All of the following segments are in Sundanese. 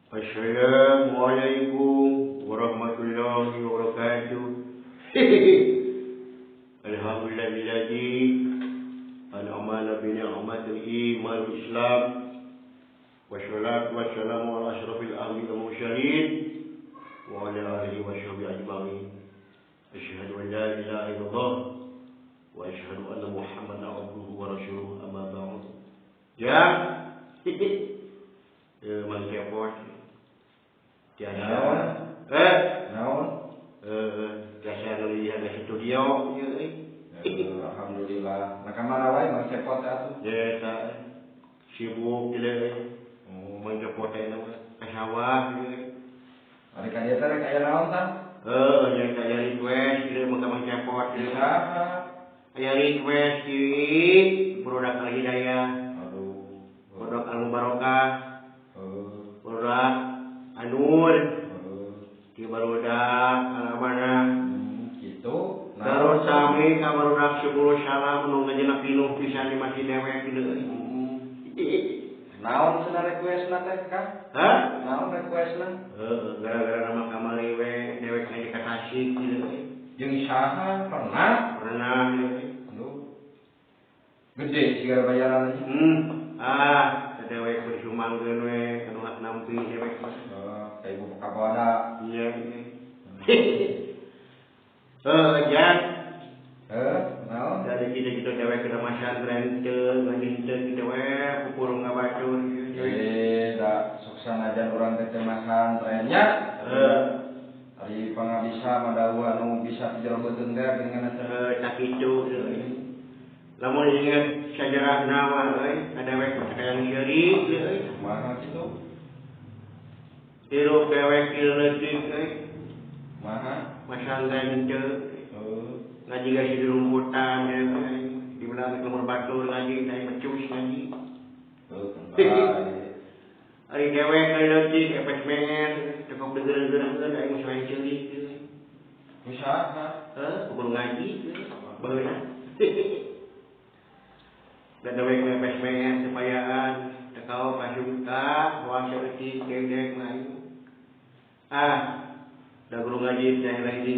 Assalamualaikum warahmatullahi wabarakatuh. Alhamdulillahilladzi an'amana bi ni'matil iman wal Islam. Wassalatu wassalamu ala asyrafil anbiya'i wal mursalin wa ala alihi wa sahbihi ajma'in. Asyhadu an la ilaha illallah wa asyhadu anna Muhammadan abduhu wa rasuluhu, amma ba'd. Ya. Mang Cepot. Tiada. Naon? Tiasa ngelihat ke studio ieu euy. Alhamdulillah. Nah, ka mana wae Mang Cepot teh atuh? Ya, eta sibuk ieu euy. Oh, Mang Cepot teh nama ka sawah ieu. Ari ka dieu teh rek aya naon tah? Heuh, nya aya request ieu mah ka Mang Cepot ieu. Saha? Aya request di produk Al Hidayah. Aduh. Produk Al Mubarokah. Heuh. Produk Anur. Heuh. Di barudak Al Amanah. Gitu. Terus sami ka barudak 10 salam nu ngajenak pinuh pisan di masjid dewek kieu euy. Naon cenah requestna teh, Kang? Hah? Naon requestna? Heeh, gara-gara nama kamari we dewek ngaji ka Tasik kieu euy. Jeung saha pernah? Pernah ieu euy. Aduh. Gede siga bayarannya. Ah, dewek bersumangkeun we anu hak nampi dewek mah. Oh, ka ibu kapoda. Iya, iya. Heuh, Jan. Heuh, naon? Dari kita-kita dewek ke masantren teu ngaji teu kitu we pupurung ka batur. Eh, da sok sanajan urang teh teu masantrennya. Heuh. Ari pangabisa mah dawuh anu bisa ti jero beuteung teh geuningan eta. Heuh, sakitu euy. Lamun inget sajarahna mah euy, ka dewek mah hayang seuri euy. Kumaha kitu? Hirup dewek ieu leutik euy. Kumaha? Masantren teu. Heuh. Ngaji ge di rumputan euy. Di belah lemur batur ngaji teh becus ngaji. Heuh, bae. Ari dewek ari leutik epes menger cukup deugeureun-geureun aing geus lain ceurik euy. Ku saha? Heuh, kudu ngaji euy. Baheula. Da dewek mah epes menger supayaan teu kaop asup ka moal saeutik dewek mah aing. Ah, da guru ngaji teh lain di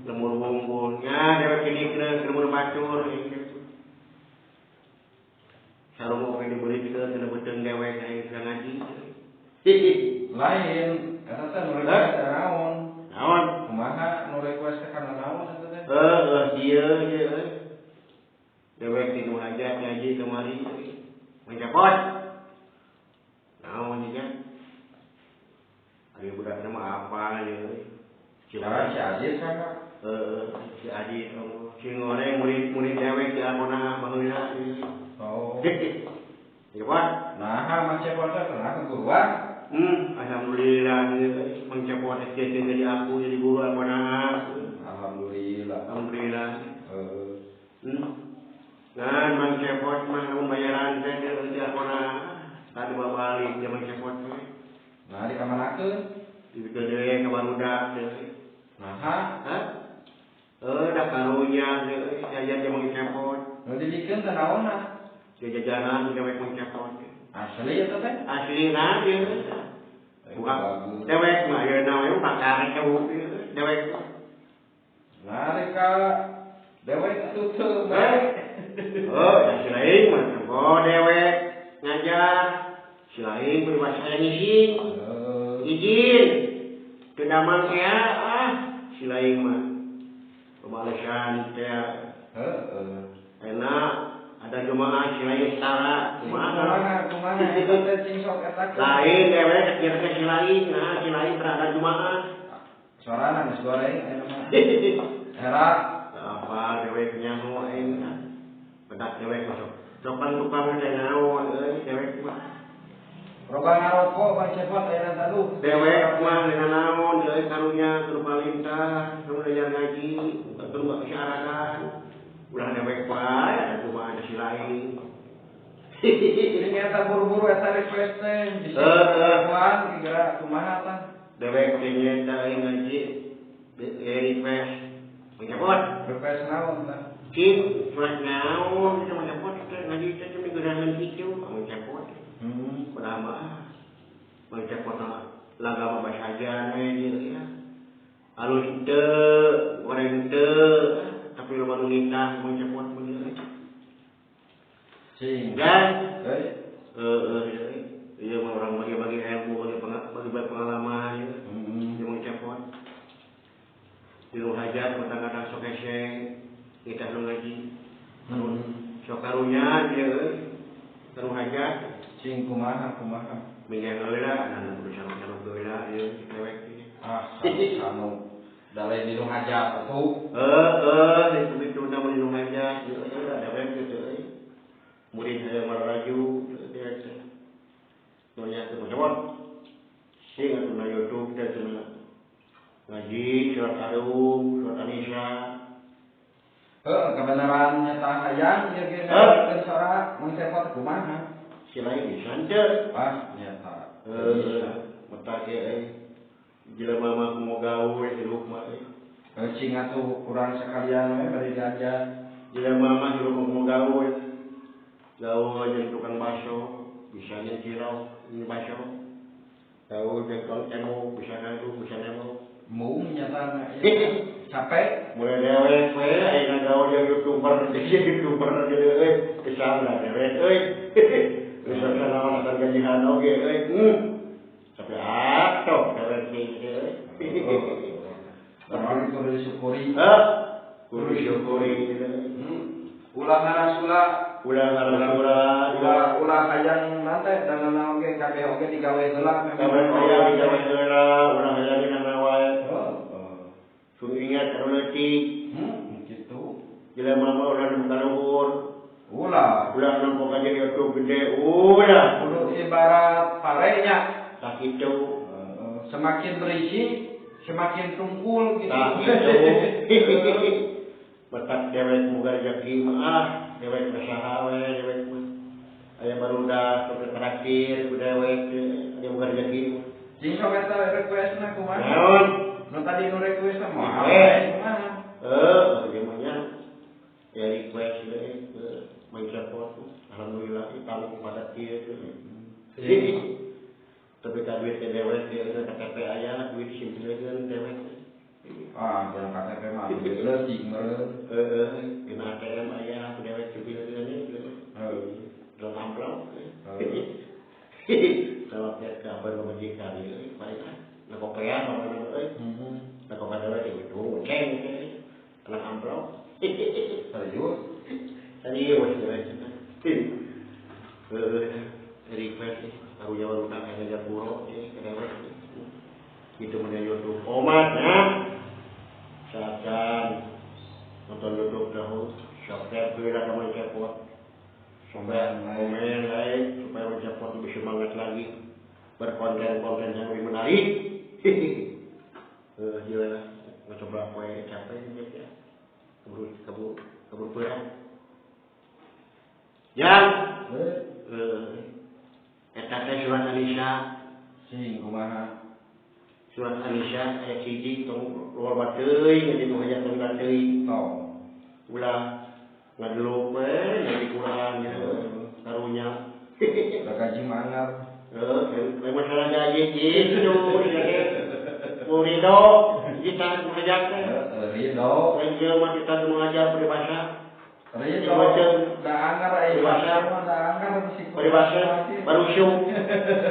lemur wungkul. Nya dewek didikeun ke lemur batur sarung oge dibelikeun kana beuteung dewek aing sedang ngaji. Lain, eta teh nu request teh naon? Naon? Kumaha nu request teh kana naon eta teh? Heuh, ieu ieu euy. Dewek ti nu hajat ngaji kamari euy. Mang Cepot. Naon ieu kan? Ari budak mah apa ieu euy? Si Adit saha? Heeh, si Adit oh. Si ngoreng murid-murid dewek di Alkona baheula euy. Oh. Cepot. Naha Mang Cepot teh pernah keguruan? Alhamdulillah ieu Mang Cepot teh jadi aku jadi guru Alkona. Alhamdulillah. Alhamdulillah. Heeh. Nah, Mang Cepot mah lamun bayaran teh di Alkona. Tadi balik dia Mang Cepot teh. Nah, di kamanakeun? Dibikeun deui ka barudak teh. Naha? Hah? Da karunya deui jajan dia Mang Cepot. Nu dibikeun teh naonna? Dia jajanan dewek Mang Cepot. Asli eta teh? Asli na ieu. Bukan dewek mah ayeuna we bakar ceu dewek. Nah, rek ka dewek atuh teu bae. Oh, ya si lain mah oh dewek ngajar. Si lain bebas saya ngising. Izin. Teu damang ea ah si lain mah. Pemalesan teh. Heeh. Enak ada jemaah si lain setara. Kumaha kumaha eta teh cing sok eta. Lain dewek kira ke si lain, nah si lain terada jemaah. Sorana geus goreng aya mah. Era apa dewek nyaho aing. Pedak dewek masuk. Sopan tukang teh naon euy dewek mah. Loba ngarokok Mang Cepot ayeuna teh. Dewek mah dina naon euy karunya kudu palintah, kudu belajar ngaji, kudu kesyarakan. Ulah dewek wae ada jemaah si lain. Ini eta buru-buru eta request teh bisa kelakuan kira kumaha tah? Dewek teh nyaeta aing ngaji request Mang Cepot. Request naon tah? Cing, surat naon kita Mang Cepot teh ngaji teh minggudahan kitu Mang Cepot. Padahal mah Mang Cepot mah Alus teu, goreng teu, tapi loba nu nitah Mang Cepot mun ieu. Cing. Ya. Euy. Heeh, ieu mah urang bagi-bagi ilmu, bagi pengalaman ieu. Heeh. Ieu Mang Cepot. Di nu hajat kadang-kadang sok hese, nitah nu ngaji. Sok karunya ieu euy. Karu hajat. Cing kumaha kumaha. Minyak heula, anu kudu sareng-sareng heula ieu dewek ieu. Ah, sanu. Dalai di nu hajat atuh. Heeh, itu nama di nu hajat, ieu heula dewek kitu euy. Murid hayang maraju dewek teh. Nonya teh macam sing atuh na YouTube teh cenah. Ngaji surat Ar-Rum, surat An-Nisa. Heuh, kebenaran nyata hayang ieu ge ngajeun sora Mang Cepot kumaha? Si lain bisa teu. Ah, nyata. Heeh, mata ge euy. Jelema mah kumaha gaul hirup mah euy. Cing atuh urang sekalian we bari diajar. Jelema mah hirup kumaha gaul. Gaul jeung tukang bakso, bisa nyen cilok, nyen bakso. Gaul jeung tukang emo, bisa ngadu, bisa nemo. Mung nyata capek. Mulai dewek we ayeuna gaul jeung YouTuber, jeung YouTuber jadi euy, bisa lah dewek euy. Bisa sanaon akan gajihan oge euy. Tapi atuh dewek ge euy. Tapi kudu disyukuri. Heh, kudu disyukuri. Ulah ngarasula, ulah ngarasula, ulah hayang nante dan naon ge kabeh oge digawe heula. Kabeh hayang digawe heula, ulah hayang dina wae. Heeh. Sung ingat kanu leutik. Kitu. Jelema mah ulah nu kaluhur. Ulah, ulah nempo ka jadi YouTube gede, ulah. Kudu ibarat parenya. Tah kitu. Semakin berisi, semakin tungkul gitu. Tah kitu. Betak dewek moga rezeki mah ah, dewek saha we dewek mah. Aya barudak sok terakhir ku dewek aya moga rezeki mah. Jeung sok eta requestna kumaha? Naon? Nu tadi nu request mah kumaha? Heuh, ieu mah nya. Ya request deui ke Mang Cepot. Alhamdulillah paling padat kieu. Tapi ka duit teh dewek ieu KTP aya duit simpelkeun dewek. Ah, jangan KTP mah leutik meureun. Heeh, dina ATM aya ku dewek simpelkeun ieu. Heeh. Dalam amplop. Kalau tiap kabar majikan ieu paling ah, na kopean mah euy. Heeh. Na kopean dewek itu ceng anak amplop. Serius? Serius dewek cenah. Heeh, request karunya barudak aya ngajar guru ieu ka dewek. Gitu mah YouTube. Omat nya. Sacan nonton YouTube dahulu, subscribe heula ka Mang Cepot. Supaya komen, like, supaya Mang Cepot lebih semangat lagi berkonten-konten yang lebih menarik. Ieu lah ngacoba poe capek ya. Keburu berat. Yang eta teh surat An-Nisa. Sing kumaha? Surat An-Nisa ayat 1 tong loba teuing ngaji nu hajat tong teuing. Tong. Ulah ngadeluk we ngaji Quran ya. Karunya. Da gaji mangap. Heuh, lain masalah gaji kitu sia teh. Mau ridho kita nu hajat teh. Heeh, ridho. Lain jelema kita nu ngajar peribahasa. Ridho. Da anggar aya Peribahasa. mah da anggar mesti Peribahasa barusyuk.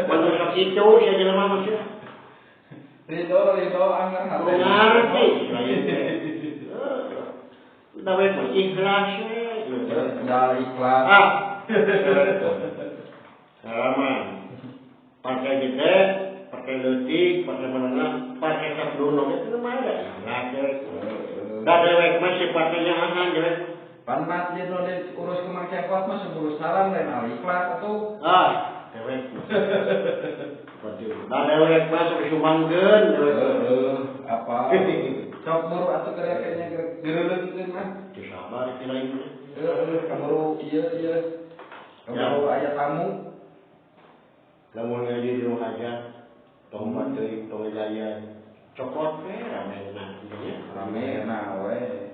Mun sok kitu sia jelema mah sia. Ridho, ridho anggar hate. Ngarti lain teh. Udah we mah ikhlas we. Da ikhlas. Ah. Salaman. Partai gede, partai leutik, partai menengah, partai sabdono itu mah ada ikhlas we. Da dewek mah sifatnya nyahan dewek. Pan masjid nu diurus ku Mang Cepot mah seburu salam lain al ikhlas atuh. Ah, dewek. Da dewek mah sok disumbangkeun dewek. Heeh, apa? Sok buru atuh gereuknya gereuleungkeun mah. Teu sabar ti lain mah. Heeh, kaburu ieu ieu. Kaburu aya tamu. Lamun ngaji di rumah hajat, tong teuing tong gaya. Cokot we rame na nya. Rame na we.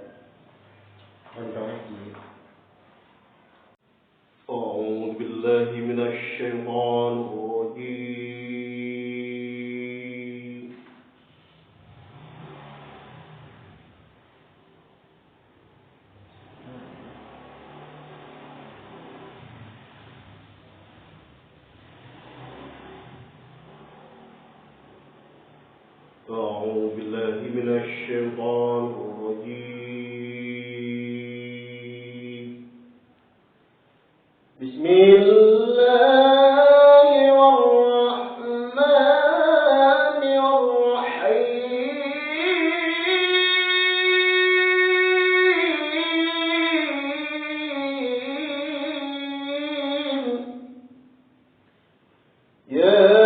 Contohnya kieu. A'udzu billahi minasyaitonir rajim. أعوذ بالله من الشيطان الرجيم. بسم الله الرحمن الرحيم. يا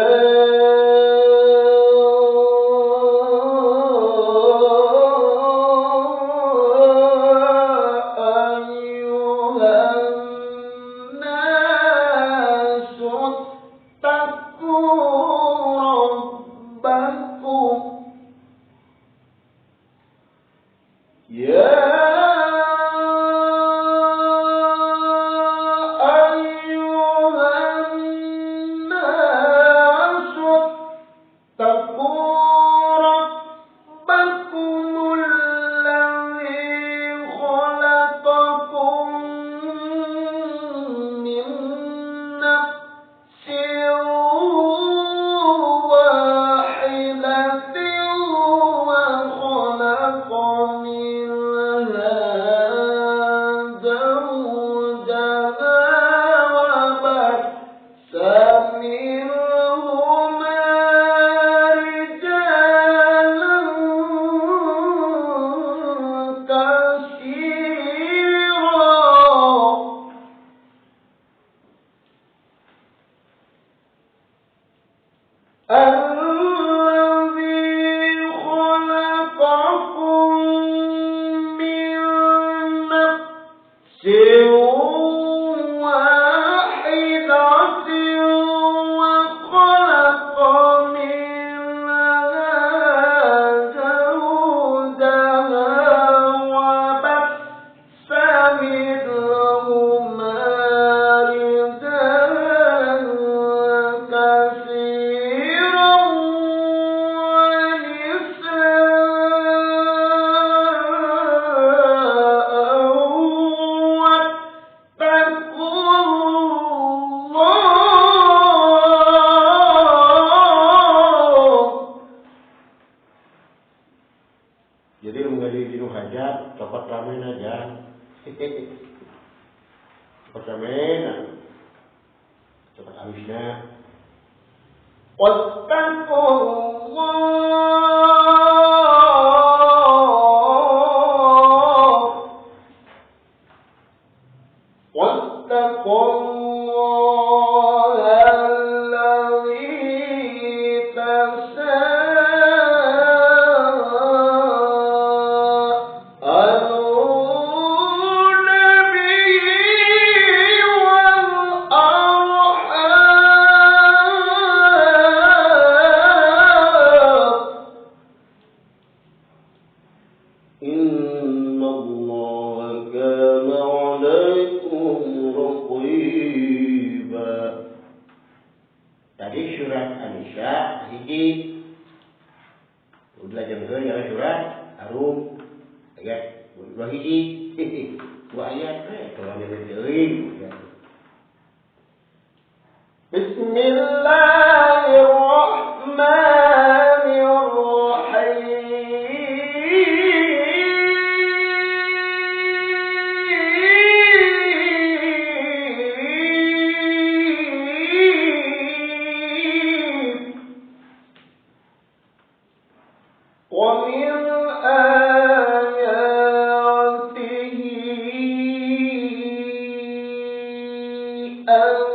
أن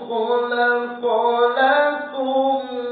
خلق لكم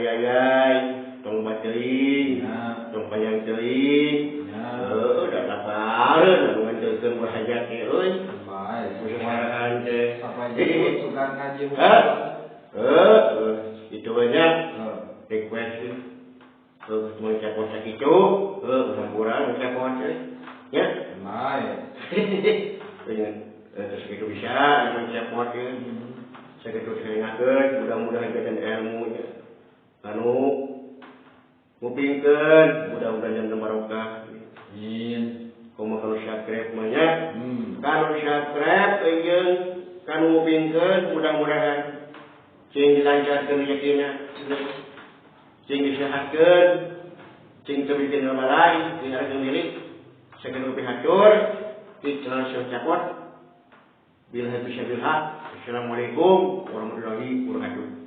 Ayayay tong bateuing tong panjang teuing heuh da tapareun anu nganteurkeun berhajat teh euy bae musyawaraan teh sampai jemput sugan ngaji heuh itu nya request heuh mun cepot sakitu heuh hampura cepot teh nya bae terus itu bisa anu cepot teh sakitu saengakeun mudah-mudahan janten ilmunya anu ngupingkeun mudah-mudahan janten barokah. Amin. Komo kanu subscribe mah nya. Kanu subscribe jeung kanu ngupingkeun mudah-mudahan cing dilancarkeun rezekina, cing disehatkeun, cing teu bikin balai, cing arek milik, sakitu pihatur, ti channel Cepot. Bila bisa bilha. Assalamualaikum warahmatullahi wabarakatuh.